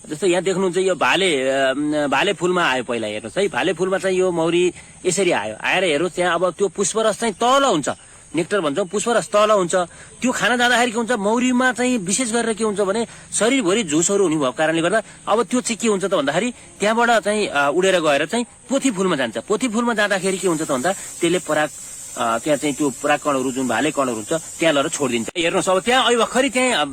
जस्तो यहाँ देख्नुहुन्छ यो भाले फुलमा आयो पहिला हेर्नुहोस् है। भाले फुलमा चाहिँ यो मौरी यसरी आयो, आएर हेर्नुहोस् त्यहाँ अब त्यो पुष्परस चाहिँ तल हुन्छ, नेक्टर भन्छौँ, पुष्परस तल हुन्छ। त्यो खान जाँदाखेरि के हुन्छ, मौरीमा चाहिँ विशेष गरेर के हुन्छ भने शरीरभरि झुसहरू हुने भएको कारणले गर्दा अब त्यो चाहिँ के हुन्छ त भन्दाखेरि त्यहाँबाट चाहिँ उडेर गएर चाहिँ पोथी फुलमा जान्छ। पोथी फुलमा जाँदाखेरि के हुन्छ त भन्दा त्यसले पराग त्यहाँ चाहिँ त्यो परागकणहरू जुन भाले कणहरू हुन्छ त्यहाँ लगेर छोडिदिन्छ। हेर्नुहोस् अब त्यहाँ अहिले भर्खरै त्यहाँ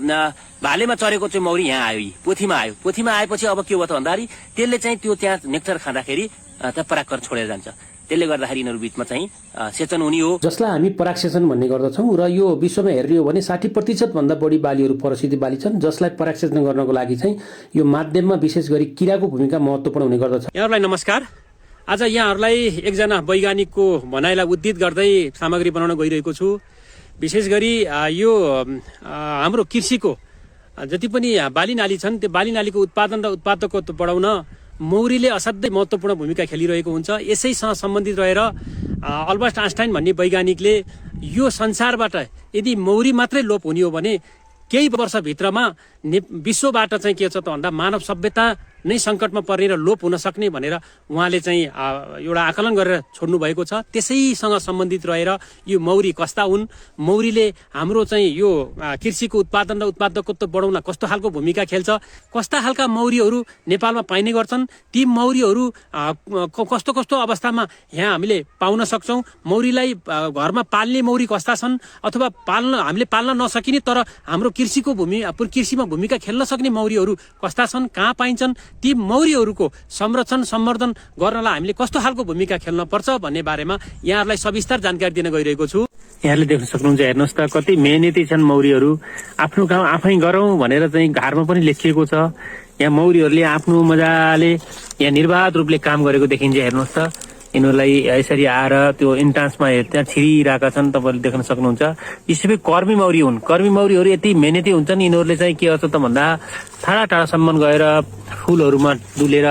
भालेमा चरेको चाहिँ मौरी यहाँ आयो, पोथीमा आयो। पोथीमा आएपछि अब के हो त भन्दाखेरि त्यसले चाहिँ त्यो त्यहाँ नेक्टर खाँदाखेरि त्यहाँ परागकण छोडेर जान्छ। त्यसले गर्दाखेरि यिनीहरू बिचमा चाहिँ सेचन हुने हो, जसलाई हामी परागसेचन भन्ने गर्दछौँ। र यो विश्वमा हेर्ने हो भने 60% भन्दा बढी बालीहरू परसित बाली छन्, जसलाई परागसेचन गर्नको लागि चाहिँ यो माध्यममा विशेष गरी किराको भूमिका महत्त्वपूर्ण हुने गर्दछ। यहाँहरूलाई नमस्कार। आज यहाँहरूलाई एकजना वैज्ञानिकको भनाइलाई उद्धृत गर्दै सामग्री बनाउन गइरहेको छु। विशेष गरी यो हाम्रो कृषिको जति पनि बाली नाली छन् त्यो बाली नालीको उत्पादन र उत्पादकत्व बढाउन मौरीले असाध्यै महत्त्वपूर्ण भूमिका खेलिरहेको हुन्छ। यसैसँग सम्बन्धित रहेर अल्बर्ट आइन्स्टाइन भन्ने वैज्ञानिकले यो संसारबाट यदि मौरी मात्रै लोप हुने हो भने केही वर्षभित्रमा विश्वबाट चाहिँ के छ त भन्दा मानव सभ्यता नै सङ्कटमा पर्ने र लोप हुन सक्ने भनेर उहाँले चाहिँ एउटा आकलन गरेर छोड्नु भएको छ। त्यसैसँग सम्बन्धित रहेर यो मौरी कस्ता हुन्, मौरीले हाम्रो चाहिँ यो कृषिको उत्पादन र उत्पादकत्व बढाउन कस्तो खालको भूमिका खेल्छ, कस्ता खालका मौरीहरू नेपालमा पाइने गर्छन्, ती मौरीहरू कस्तो कस्तो अवस्थामा यहाँ हामीले पाउन सक्छौँ, मौरीलाई घरमा पाल्ने मौरी कस्ता छन् अथवा हामीले पाल्न नसकिने तर हाम्रो कृषिमा भूमिका खेल्न सक्ने मौरीहरू कस्ता छन्, कहाँ पाइन्छन्, ती मौरीहरूको संरक्षण सम्वर्धन गर्नलाई हामीले कस्तो खालको भूमिका खेल्न पर्छ भन्ने बारेमा यहाँहरूलाई सविस्तार जानकारी दिन गइरहेको छु। यहाँले देख्न सक्नुहुन्छ, हेर्नुहोस् त कति मेहनती छन् मौरीहरू। आफ्नो काम आफै गरौँ भनेर चाहिँ घरमा पनि लेखिएको छ। यहाँ मौरीहरूले आफ्नो मजाले यहाँ निर्वाध रूपले काम गरेको देखिन्छ। हेर्नुहोस् त यिनीहरूलाई यसरी आएर त्यो इन्ट्रान्समा त्यहाँ छिरिरहेका छन्, तपाईँले देख्न सक्नुहुन्छ। यी सबै कर्मी मौरी हुन्। कर्मी मौरीहरू यति मेहनती हुन्छन्, यिनीहरूले चाहिँ के गर्छ त भन्दा टाढा टाढासम्म गएर फुलहरूमा डुलेर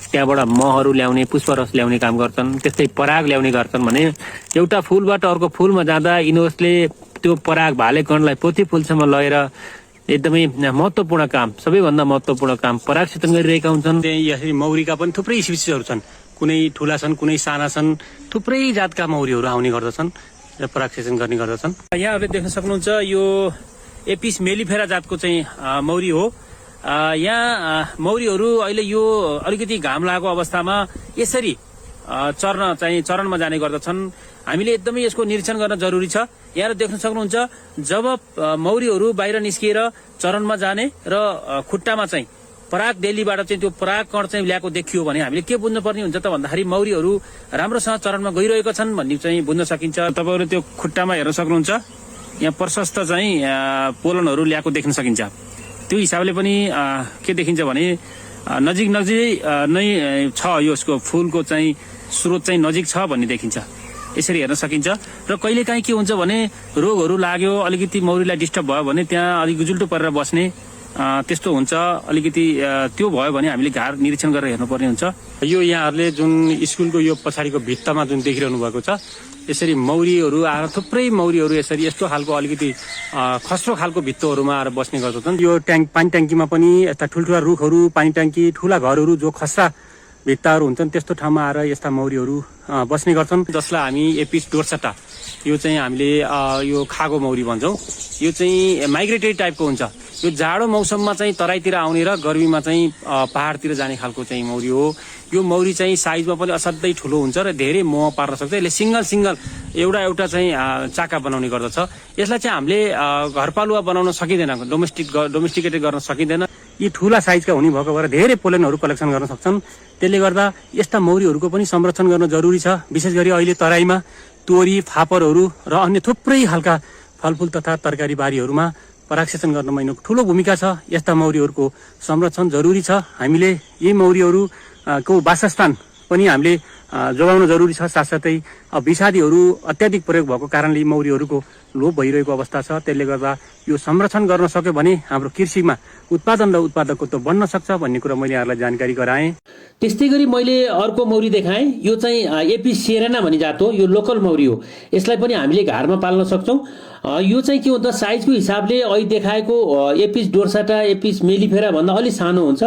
त्यहाँबाट महहरू ल्याउने, पुष्परस ल्याउने काम गर्छन्, त्यस्तै पराग ल्याउने गर्छन्। भने एउटा फुलबाट अर्को फुलमा जाँदा यिनीहरूले त्यो पराग भाले कणलाई पोथी फुलसम्म लगेर एकदमै महत्त्वपूर्ण काम, सबैभन्दा महत्त्वपूर्ण काम पराग सेचन गरिरहेका हुन्छन्। यसरी मौरीका पनि थुप्रै स्पिसिसहरू छन्, कुनै ठुला छन्, कुनै साना छन्, थुप्रै जातका मौरीहरू आउने गर्दछन् र पराग सेचन गर्ने गर्दछन्। यहाँहरूले देख्न सक्नुहुन्छ यो एपिस मेलिफेरा जातको चाहिँ मौरी हो। यहाँ मौरीहरू अहिले यो अलिकति घाम लागेको अवस्थामा यसरी चरणमा जाने गर्दछन्। हामीले एकदमै यसको निरीक्षण गर्न जरुरी छ। यहाँ देख्न सक्नुहुन्छ जब मौरीहरू बाहिर निस्किएर चरणमा जाने र खुट्टामा चाहिँ पराग डेलीबाट चाहिँ त्यो पराग कण चाहिँ ल्याएको देखियो भने हामीले के बुझ्नु पर्ने हुन्छ त भन्दाखेरि मौरीहरू राम्रोसँग चरणमा गइरहेका छन् भन्ने चाहिँ बुझ्न सकिन्छ। तपाईँहरू त्यो खुट्टामा हेर्न सक्नुहुन्छ, यहाँ प्रशस्त चाहिँ पोलनहरू ल्याएको देख्न सकिन्छ। त्यो हिसाबले पनि के देखिन्छ भने नजिक नै छ, यसको फुलको चाहिँ स्रोत चाहिँ नजिक छ भन्ने देखिन्छ। यसरी हेर्न सकिन्छ। र कहिलेकाहीँ के हुन्छ भने रोगहरू लाग्यो, अलिकति मौरीलाई डिस्टर्ब भयो भने त्यहाँ अलिक गुजुल्टो परेर बस्ने त्यस्तो हुन्छ। अलिकति त्यो भयो भने हामीले घार निरीक्षण गरेर हेर्नुपर्ने हुन्छ। यो यहाँहरूले जुन स्कुलको यो पछाडिको भित्तामा जुन देखिरहनु भएको छ, यसरी मौरीहरू आएर थुप्रै मौरीहरू यसरी यस्तो खालको अलिकति खस्रो खालको भित्तोहरूमा आएर बस्ने गर्दछन्। यो पानी ट्याङ्कीमा पनि यस्ता ठुल्ठुला रुखहरू, पानी ट्याङ्की, ठुला घरहरू जो खस्रा भित्ताहरू हुन्छन् त्यस्तो ठाउँमा आएर यस्ता मौरीहरू बस्ने गर्छन्, जसलाई हामी एपिस डोर्साटा, यो चाहिँ हामीले यो खागो मौरी भन्छौँ। यो चाहिँ माइग्रेटरी टाइपको हुन्छ। यो जाडो मौसममा चाहिँ तराईतिर आउने र गर्मीमा चाहिँ पहाडतिर जाने खालको चाहिँ मौरी हो। यो मौरी चाहिँ साइजमा पनि असाध्यै ठुलो हुन्छ र धेरै मोह पार्न सक्छ। यसले सिङ्गल एउटा चाहिँ चाका बनाउने गर्दछ। यसलाई चाहिँ हामीले घरपालुवा बनाउन सकिँदैन, डोमेस्टिकेटेड गर्न सकिँदैन। यी ठुला साइजका हुने भएको भएर धेरै पोलेनहरू कलेक्सन गर्न सक्छन्। त्यसले गर्दा यस्ता मौरीहरूको पनि संरक्षण गर्न जरुरी छ। विशेष गरी अहिले तराईमा तोरी, फापरहरू र अन्य थुप्रै खालका फलफुल तथा तरकारी बारीहरूमा परागसेचन गर्नमा यिनको ठुलो भूमिका छ। यस्ता मौरीहरूको संरक्षण जरुरी छ। हामीले यी मौरीहरूको वासस्थान पनि हामीले जोगाउन जरुरी छ। साथसाथै विषादीहरू अत्याधिक प्रयोग भएको कारणले मौरीहरूको लोप भइरहेको अवस्था छ। त्यसले गर्दा यो संरक्षण गर्न सक्यो भने हाम्रो कृषिमा उत्पादन र उत्पादकत्व बढ्न सक्छ भन्ने कुरा मैले यहाँहरूलाई जानकारी गराएँ। त्यस्तै गरी मैले अर्को मौरी देखाएँ। यो चाहिँ एपिस सेरेना भन्ने जात हो। यो लोकल मौरी हो। यसलाई पनि हामीले घरमा पाल्न सक्छौँ। यो चाहिँ के हुन्छ, साइजको हिसाबले अहिले देखाएको एपिस डोर्साटा, एपिस मेलिफेरा भन्दा अलि सानो हुन्छ।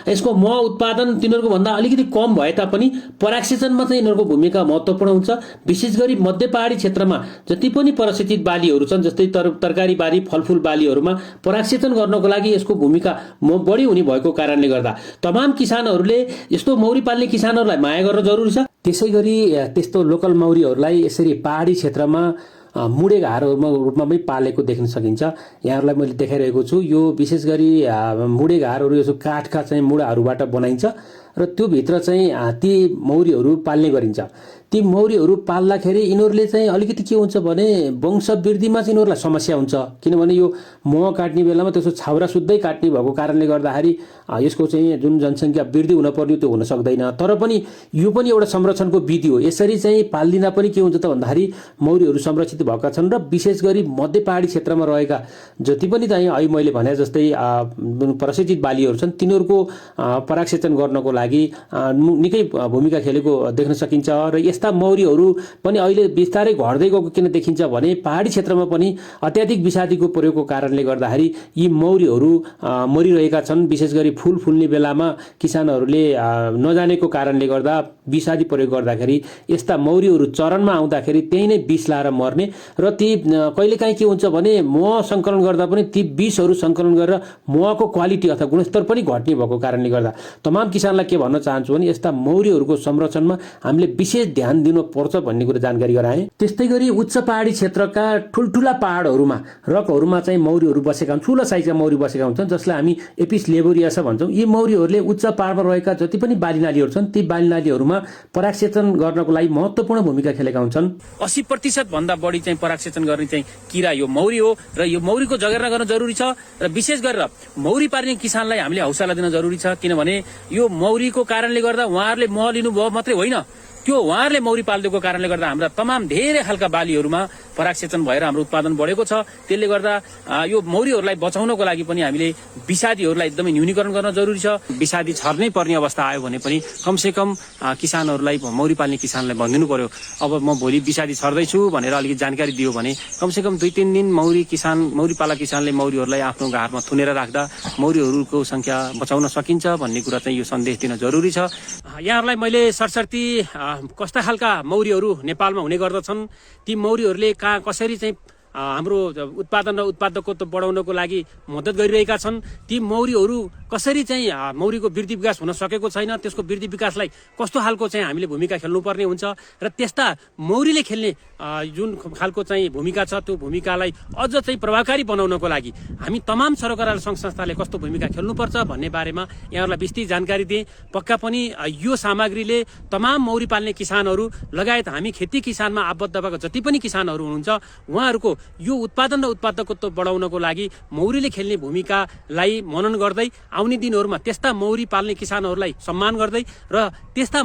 यसको मह उत्पादन तिनीहरूको भन्दा अलिकति कम भए तापनि परागसेचनमा चाहिँ यिनीहरूको भूमिका महत्त्वपूर्ण हुन्छ। विशेष गरी मध्य पहाडी क्षेत्रमा जति पनि परसेचित बालीहरू छन्, जस्तै तरकारी बाली, फलफुल बालीहरूमा परागसेचन गर्नको लागि यसको भूमिका बढी हुने भएको कारणले गर्दा तमाम किसानहरूले, यस्तो मौरी पाल्ने किसानहरूलाई माया गर्न जरुरी छ। त्यसै गरी त्यस्तो लोकल मौरीहरूलाई यसरी पहाडी क्षेत्रमा मुडे घारहरूमा रूपमा पनि पालेको देख्न सकिन्छ। यहाँहरूलाई मैले देखाइरहेको छु। यो विशेष गरी मुडे घारहरू यो काठका चाहिँ मुढाहरूबाट बनाइन्छ र त्यो भित्र चाहिँ ती मौरीहरू पाल्ने गरिन्छ। ती मौरीहरू पाल्दाखेरि यिनीहरूले चाहिँ अलिकति के हुन्छ भने वंशवृद्धिमा चाहिँ यिनीहरूलाई समस्या हुन्छ। किनभने यो मह काट्ने बेलामा त्यसको छाउरा सुत्दै काट्ने भएको कारणले गर्दाखेरि यसको चाहिँ जुन जनसङ्ख्या वृद्धि हुन पर्ने त्यो हुन सक्दैन। तर पनि यो पनि एउटा संरक्षणको विधि हो। यसरी चाहिँ पाल्दिँदा पनि के हुन्छ त भन्दाखेरि मौरीहरू संरक्षित भएका छन् र विशेष गरी मध्य पहाडी क्षेत्रमा रहेका जति पनि चाहिँ अहिले मैले भने जस्तै प्रशिक्षित बालीहरू छन् तिनीहरूको परागसेचन गर्नको लागि निकै भूमिका खेलेको देख्न सकिन्छ। र यस्ता मौरीहरू पनि अहिले बिस्तारै घट्दै गएको किन देखिन्छ भने पहाडी क्षेत्रमा पनि अत्याधिक विषादीको प्रयोगको कारणले गर्दाखेरि यी मौरीहरू मरिरहेका छन्। विशेष गरी फूल फुल्ने बेलामा किसानहरूले नजानेको कारणले गर्दा विषादी प्रयोग गर्दाखेरि यस्ता मौरीहरू चरणमा आउँदाखेरि त्यही नै विष लाएर मर्ने र ती कहिलेकाहीँ के हुन्छ भने मह सङ्कलन गर्दा पनि ती विषहरू सङ्कलन गरेर महको क्वालिटी अथवा गुणस्तर पनि घट्ने भएको कारणले गर्दा तमाम किसानलाई के भन्न चाहन्छु भने यस्ता मौरीहरूको संरक्षणमा हामीले विशेष ध्यान दिनुपर्छ भन्ने कुरा जानकारी गराएँ। त्यस्तै गरी उच्च पहाडी क्षेत्रका ठुल्ठुला पहाडहरूमा रकहरूमा चाहिँ मौरीहरू बसेका हुन्छन्। ठुलो साइजका मौरी बसेका हुन्छन् जसलाई हामी एपिस लेबोरियासा भन्छौँ। यी मौरीहरूले उच्च पहाडमा रहेका जति पनि बालीनालीहरू छन् ती बालीनालीहरूमा परागसेचन गर्नको लागि महत्त्वपूर्ण भूमिका खेलेका हुन्छन्। 80% भन्दा बढी चाहिँ परागसेचन गर्ने चाहिँ किरा यो मौरी हो र यो मौरीको जगेर्ना गर्न जरुरी छ। र विशेष गरेर मौरी पाल्ने किसानलाई हामीले हौसला दिन जरुरी छ। किनभने यो मौरीको कारणले गर्दा उहाँहरूले मह लिनुभयो मात्रै होइन, त्यो उहाँहरूले मौरी पालिदिएको कारणले गर्दा हाम्रा तमाम धेरै खालका बालीहरूमा परागसेचन भएर हाम्रो उत्पादन बढेको छ। त्यसले गर्दा यो मौरीहरूलाई बचाउनको लागि पनि हामीले विषादीहरूलाई एकदमै न्यूनीकरण गर्न जरुरी छ। विषादी छर्नै पर्ने अवस्था आयो भने पनि कमसेकम किसानहरूलाई, मौरी पाल्ने किसानलाई भनिदिनु पर्यो, अब म भोलि विषादी छर्दैछु भनेर अलिकति जानकारी दियो भने कमसेकम 2-3 दिन मौरी पाला किसानले मौरीहरूलाई आफ्नो घरमा थुनेर राख्दा मौरीहरूको संख्या बचाउन सकिन्छ भन्ने कुरा चाहिँ यो सन्देश दिन जरुरी छ। यहाँहरूलाई मैले सरसर्ती कस्ता खालका मौरीहरू नेपालमा हुने गर्दछन्, ती मौरीहरूले कहाँ कसरी चाहिँ हाम्रो उत्पादन र उत्पादकत्व बढाउनको लागि मद्दत गरिरहेका छन्, ती मौरीहरू कसरी चाहिँ मौरीको वृद्धि विकास हुन सकेको छैन, त्यसको वृद्धि विकासलाई कस्तो खालको चाहिँ हामीले भूमिका खेल्नुपर्ने हुन्छ र त्यस्ता मौरीले खेल्ने जुन खालको चाहिँ भूमिका छ त्यो भूमिकालाई अझ चाहिँ प्रभावकारी बनाउनको लागि हामी तमाम सरकार सङ्घ संस्थाले कस्तो भूमिका खेल्नुपर्छ भन्ने बारेमा यहाँहरूलाई विस्तृत जानकारी दिएँ। पक्का पनि यो सामग्रीले तमाम मौरी पाल्ने किसानहरू लगायत हामी खेती किसानमा आबद्ध भएका जति पनि किसानहरू हुनुहुन्छ उहाँहरूको यो उत्पादन र उत्पादकत्व बढाउनको लागि मौरीले खेल्ने भूमिकालाई मनन गर्दै आउने दिनहरूमा त्यस्ता मौरी पाल्ने किसानहरूलाई सम्मान गर्दै र त्यस्ता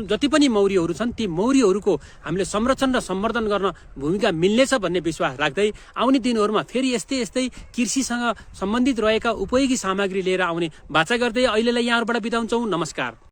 जति पनि मौरीहरू छन् ती मौरीहरूको हामीले संरक्षण र सम्वर्धन गर्न भूमिका मिल्नेछ भन्ने विश्वास राख्दै आउने दिनहरूमा फेरि यस्तै कृषिसँग सम्बन्धित रहेका उपयोगी सामग्री लिएर आउने बाचा गर्दै अहिलेलाई यहाँहरूबाट बिताउँछौँ। नमस्कार।